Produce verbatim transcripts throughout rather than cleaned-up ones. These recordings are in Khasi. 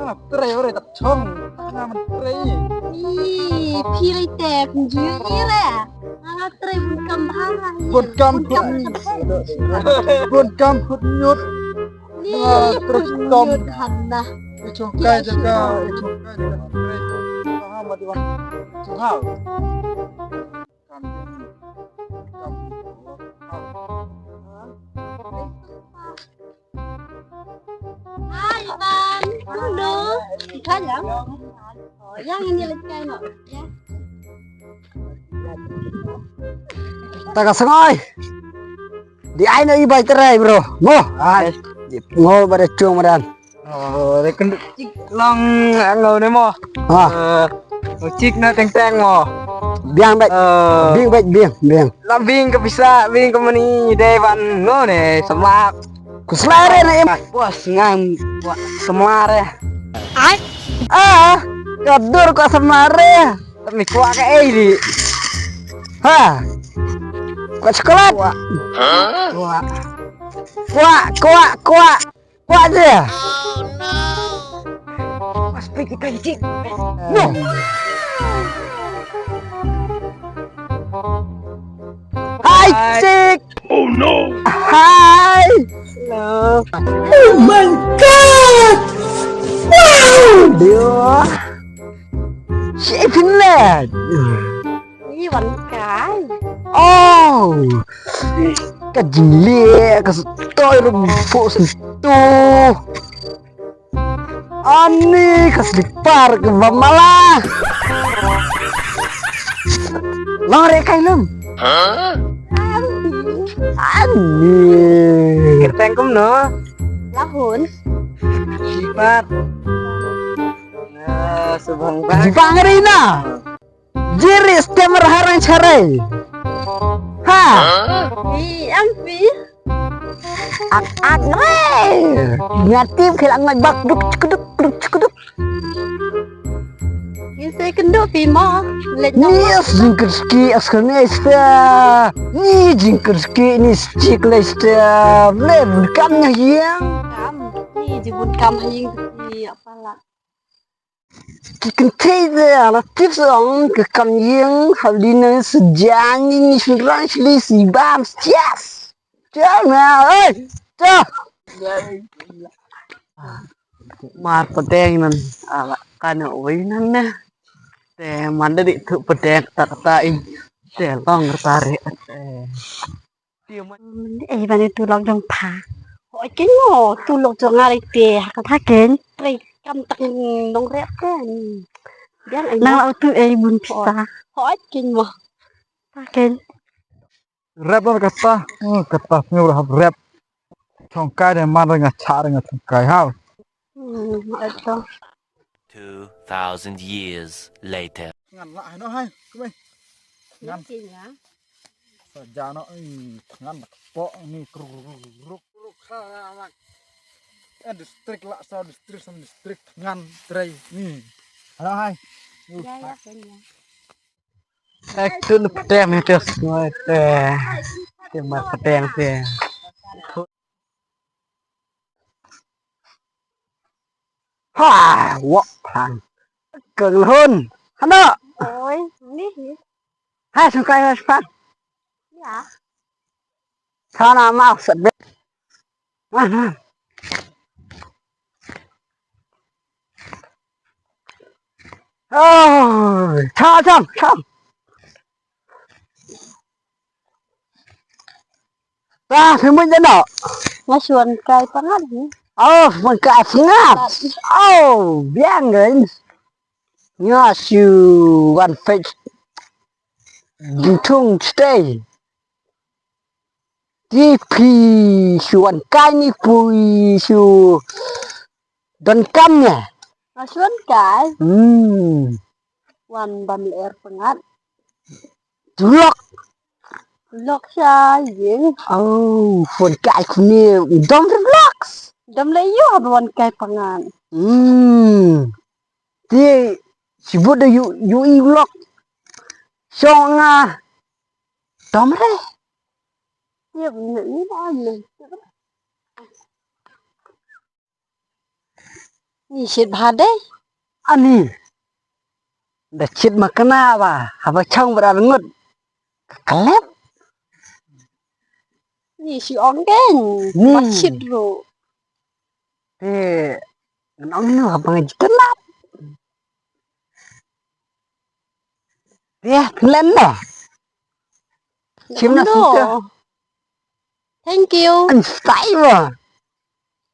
Trei ore tak chong. Nga man trei. Ih, phi lai te pynjui ih le. Nga la trei bun kam bha. Bun kam khut. Bun kam khut nyut. Ni nga trei khut nyut hana. I chong kai jaka, i chong kai jaka trei. Bha ma diwan. Chong hau. Kam kam. Hai, Ivan. Hello. Ivan, ya? Oh, yang ini lagi kain, no? Ya. Ta ka sngoi. Di ai no i bai terai, bro. Mo. Ai. Di ngol ba da chung madan. Oh, de kun chik long ngau ne mo. Ha. Eh, chik na teng teng mo. Biang bai. Eh. Biang bai, biang, biang. La bing ka pisa, bing ka mani, dei ban ngo ne, semak. Ku selare ne im. Bos ngan, bos semare. Ai. Ah, ka dur ka semare. Tapi kuak ka ei di. Ha. Kuak coklat. Kuak. Kuak. Kuak, kuak, kuak. Kuat je. Mas pergi kancing. No. Hai, hai. Cik. Oh no. Hai. Hello. Oh my God. Wow. Dia. Cik Finland. Ih, wan kai. Oh. Ka jingleh ka stoi ruh pok sentuh. Ani ka slipar ka ba mala. Long re kai lum. Ani. Kyrteng kumno? Lahun. Slipar. Ah, subhang bang. Bang Rina. Jiri stem harang charai. Ha. Ih, ampi. Ak ak re. Nyati khel angai bak duk chukuduk duk chukuduk. Ni se kendu pi mo. Let ni as jingkerski as kane sta. Ni jingkerski ni stik le sta. Le kam na yang. Kam. Ni jibun kam haying ni apa la. Ki kynthei te la tip song ka kam ïing ha lyneng sdang ni ni shynrang shli sibam. Yes. Chal na oi. Chal. Mar pdeng nan ala kana oi nan na. Te man da di tu pdeng tak ta i. Te long tare. Te Ei, ban tu lok jong pha. Hoi ken mo, tu lok jong nga te ha ka pha ken. Trei kam tak nong rep ken. Biang ai. Nang la tu ei bun pisa. Hoi ken mo. Pha ken. Rep la kata. Hmm, kata ngi ur hap rep. Chongkai de man nga cha nga chongkai ha. Hmm, ato. Two thousand years later. Ngan la hai no hai. Kumai. Ngan. Sa jano, ih, thngan la kpoh ni, kruk, kruk, kruk, kruk, ha, ha, ha. Eh, district la, sa district, sa district, thngan, trei, ni. Hello, hai. Ya, ya, kenya. Eh, tu ni pdeng ni, tu semua, tu. Tu mar pdeng, tu. Ha, wok, ha. Keng lhun. Hana. Oi, ni hi. Hai, sungkai, hai, sungkai. Ya. Sana mau sedih. Ah, ah. Oh, cham, cham, cham. Ta, phi mut jano? Nga shu wan kai pangat ni. Oh, wan kai pangat. Oh, biang kan. Nga shu wan fetch. Di thung stay. Ti phi shu wan kai ni phi shu don kam ne? Nga shu wan kai. Hmm. Wan bam ler pangat. Tulok. Tulok sha ïing. Oh, wan kai kuni dom relax. Dom le ïoh haba wan kai pangat. Hmm. Ti sibut da yu yu i vlog. Shong nga. Dom re. Ti ni ni ni. Ni shit bha dei. Ani. Da shit ma kena ba. Haba chong bra ngut. Ka klep. Ni shi ong ken. Ni. Ba shit ro. Te ngan ong nu haba nga jitan lap. Te len na. Chim na. No. Sita. Thank you. An stai ba.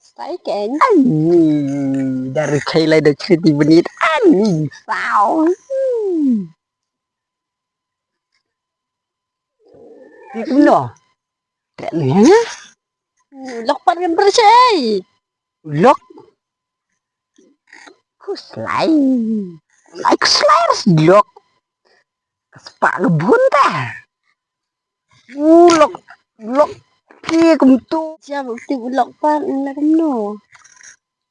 Stai ken. Ani dari kai lai da chiti benit. Ani sao. Ti kumno. Te ni ya. Lok pat kan bersih. Lok. Kuslai. Lai kuslai ras lok. Kaspa ngebun ta. Ulok, ulok ki kumtu. Siap bukti ulok pan, ulok kumno.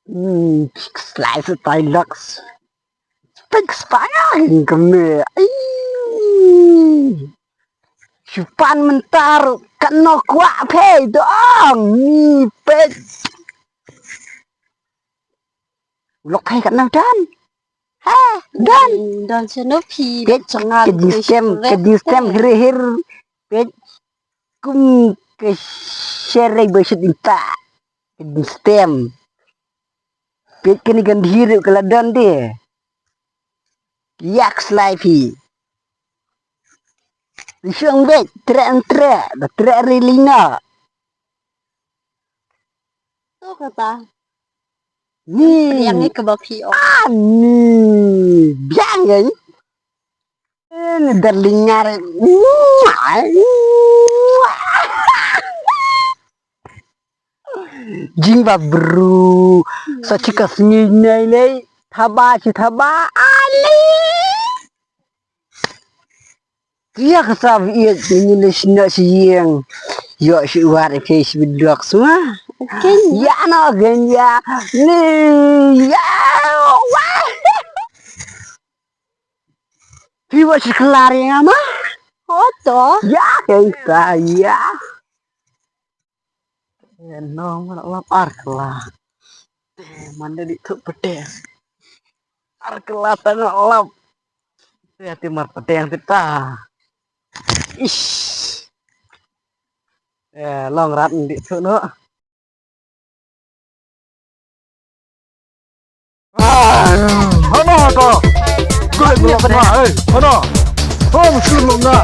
Hmm, slice tai lok. Pek spanya ing keme. Ai. Supan mentar kano kuak pe dong. Ni pek. Ulok pe kano dan. Ha, dan. Dan seno pi. Pek changa ke jistem, ke jistem hir hir. Pek kum ke sherei besit inta. Ke jistem. Pek kini kan diri ke ladan de. Yak slai pi. Shong bek, trek trek, da trek rilina. Tu kata. Ni. Yang ni kebab hi oh. Ani. Biang ya ni. Ni darling ngare. Jing ba bru. Sa chika sngi nai lei. Thaba chi thaba. Ali. Kia ka sa viet ni le sina si yeng. Yo si war ke si bidok semua. Ya no gen ya. Ni ya. Wah. Pi wa shi klari nga ma. Oto. Ya ke ta ya. Eh, no, ma lap ar kla. Eh, mande di tu pete. Ar kla tanga lap. Te ati mar pete yang tita. Ish. Eh, long rat di tu no. Hana ka. Kule kule kena, eh, hana. Hom sulu na.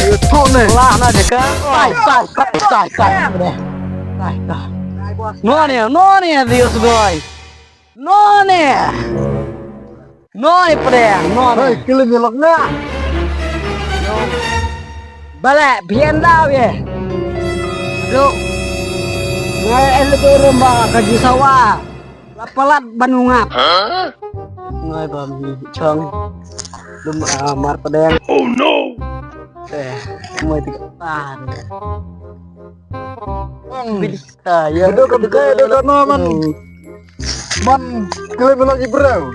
Eh, tu ne. Lah na deka. Tai, tai, tai, tai, tai. Tai, tai. No ne, no ne, Dios boy. No ne. No ne, pre, no ne. Hei, kile ni lok na. Bale, bien da ye. Lo. Ngai el ko rumba ka jisawa. La palat ban ungap. Ngai ba mi chong. Lum, ah, mar padang. Oh no. Eh, mai tik pan. Bang. Bili. Ah, ya. Bedo kan kai do kan man. Man kele melok ibrau.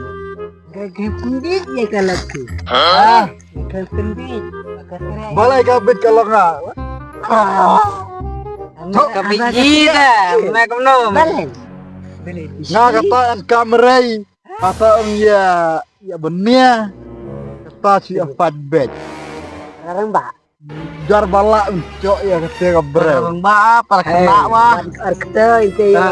Gagai pendit ya kalau tu. Hah? Gagai pendit. Balai kabit kalau nga. Kami jida, mek no. Balai. Nga kata an kamrai, kata ong ya, ya benia. Kata si apat bet. Orang ba. Jar bala uncok ya kata ka brau. Orang ba, para kena wa. Ar kata ite ya.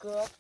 Krak.